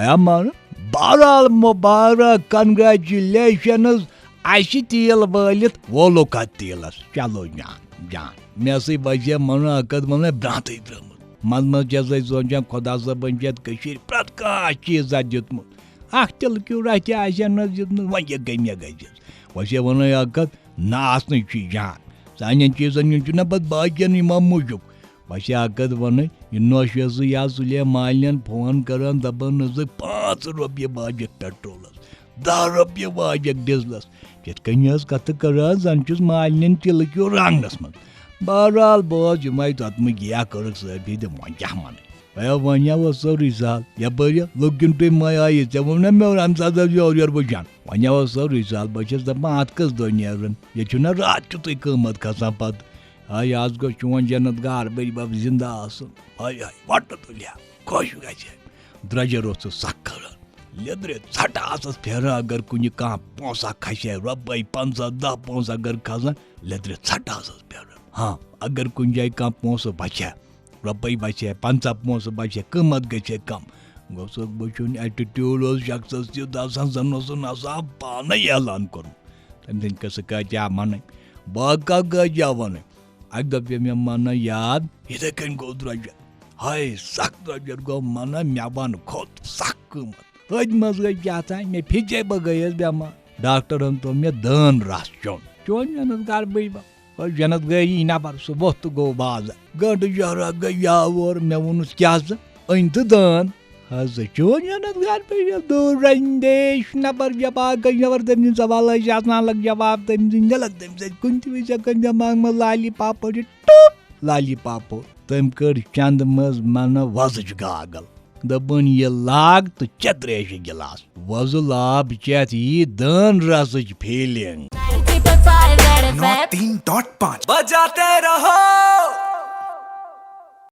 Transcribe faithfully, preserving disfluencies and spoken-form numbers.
اما بہرحال مبارک، کنگریچولیشنز، اَسہِ چھِ تیٖل وٲلِتھ وولُکھ اَتھ تیٖلَس۔ چلو جان جان، مےٚ سٕے بَجے مَنو اَکھ کَتھ وَنو برٛانٛتھٕے درٛامٕژ۔ منٛزٕ منٛزٕ چھَس أسۍ سونٛچان خۄدا صٲبَن چھِ اَتھ کٔشیٖرِ پرٛٮ۪تھ کانٛہہ چیٖز اَتھ دیُتمُت۔ اَکھ تِلہٕ کیوٗ رَژھِ آسہِ ہا نہٕ حظ دیُتمُت، وۄنۍ کیٛاہ کٔمی گٔے چھَس؟ وۄنۍ چھِ وَنان اَکھ کَتھ، نہ آسنٕے چھُ یہِ جان۔ سانٮ۪ن چیٖزَن ہُنٛد چھُنہ پَتہٕ باقیَن یِمَن موٗجوٗب۔ وۄنۍ چھِ اَکھ کَتھ وَنٕنۍ، یہِ نوشہِ ٲسٕس یا سُلے مالنٮ۪ن فون کَران، دَپان ٲسٕکھ، "پانٛژھ رۄپیہِ واجَکھ پٮ۪ٹرولَس، دَہ رۄپیہِ واجَکھ ڈِزلَس۔" یِتھ کٔنۍ ٲس کَتھٕ کَران، زَن چھُس مالنٮ۪ن تِلہٕ کیوٗ رنٛگنَس منٛز۔ بہرحال، بہٕ اوسُس یِمَے تَتھ منٛز گِیا کٔرٕکھ صٲبی تہٕ وۄنۍ کیٛاہ وَنہٕ۔ ہے، وۄنۍ ہا اوس سورُے سہل۔ یَپٲرۍ لوٚگ کِنہٕ تُہۍ مَے آیہِ ژےٚ ووٚن نہ مےٚ اوٚن اَمہِ ساتہٕ حظ یورٕ یورٕ وٕچھان۔ وۄنۍ ہا اوس سورُے سہل۔ بہٕ چھَس دَپان، اَتھ کٔژ دۄہ نیرَن؟ ییٚتہِ چھُنہ راتھ کیُتُے قۭمَتھ کھسان پَتہٕ۔ ہے، آز گوٚژھ چون جنت گار بٔرۍ بَب زِندٕ آسُن۔ ہاے ہاے، وۄٹہٕ تُلہِ ہا، خۄش گژھِ ہے۔ درٛۄجَر اوس سُہ سَکھ کھَران۔ لیٚدرِ ژھَٹہٕ آسَس پھیران، اگر کُنہِ کانٛہہ پونٛسہٕ کھسہِ ہے، رۄپَے پنٛژاہ، دَہ پونٛسہٕ اگر کھسَن، لیٚدرِ ژھَٹہٕ آسَس پھیران۔ ہاں، اگر کُنہِ جایہِ کانٛہہ پونٛسہٕ بَچہِ ہا، رۄپَے بَچہِ ہا، پنٛژاہ پونٛسہٕ بَچہِ ہا، قۭمَتھ گژھِ ہا کَم۔ گوٚژھ وۄنۍ وٕچھُن، attitude اوس شخصَس یُتھ آسان، زَن اوسُن آسان پانَے اعلان کوٚرمُت۔ تٔمۍ سٕنٛدِ قٕصہٕ کۭتیٛاہ وَنٕنۍ، باقٕے کۭتیٛاہ وَنٕنۍ۔ اَکہِ دۄہ پیٚو مےٚ مَنہ یاد، یِتھَے کٔنۍ گوٚو درٛۄجَر۔ ہاے، سَکھ درٛۄجَر گوٚو مَنہ، مےٚ وَن کھوٚت سَکھ قۭمَتھ۔ أتھۍ منٛز گٔے کیٛاہ تام، مےٚ پھِچے، بہٕ گٔیَس بٮ۪مار۔ ڈاکٹرَن توٚر مےٚ دٲن رَس چیوٚن۔ چون جنت گار بٕے بَب۔ اور جنت گٲری نفر سُہ ووٚتھ تہٕ گوٚو بازر۔ گٲنٛٹہٕ جہرا گٔے یاوور، مےٚ ووٚنُس، "کیٛاہ ژٕ أنۍ تہٕ دٲن؟" حظ، چون جنت گار بٕے یَتھ دوٗر رنٛدیش نفر جواب گٔے نفر، تٔمۍ سٕنٛدۍ سوال ٲسۍ آسان الگ جواب، تٔمۍ سٕنٛدۍ الگ، تٔمۍ سۭتۍ کُنہِ تہِ وِزِ ہٮ۪کان دٮ۪ماغ منٛز لالی پاپو چھِ ٹُپ لالی پاپو۔ تٔمۍ کٔڑ چندٕ منٛز مَنہٕ وۄزٕج گاگل۔ دوٚپُن، "یہِ لاگ تہٕ چےٚ ترٛیشہِ گِلاس۔ وۄزُل آب چٮ۪تھ یی دٲن رسٕچ feeling۔" نو تین ڈاٹ پانچ بجاتے رہو۔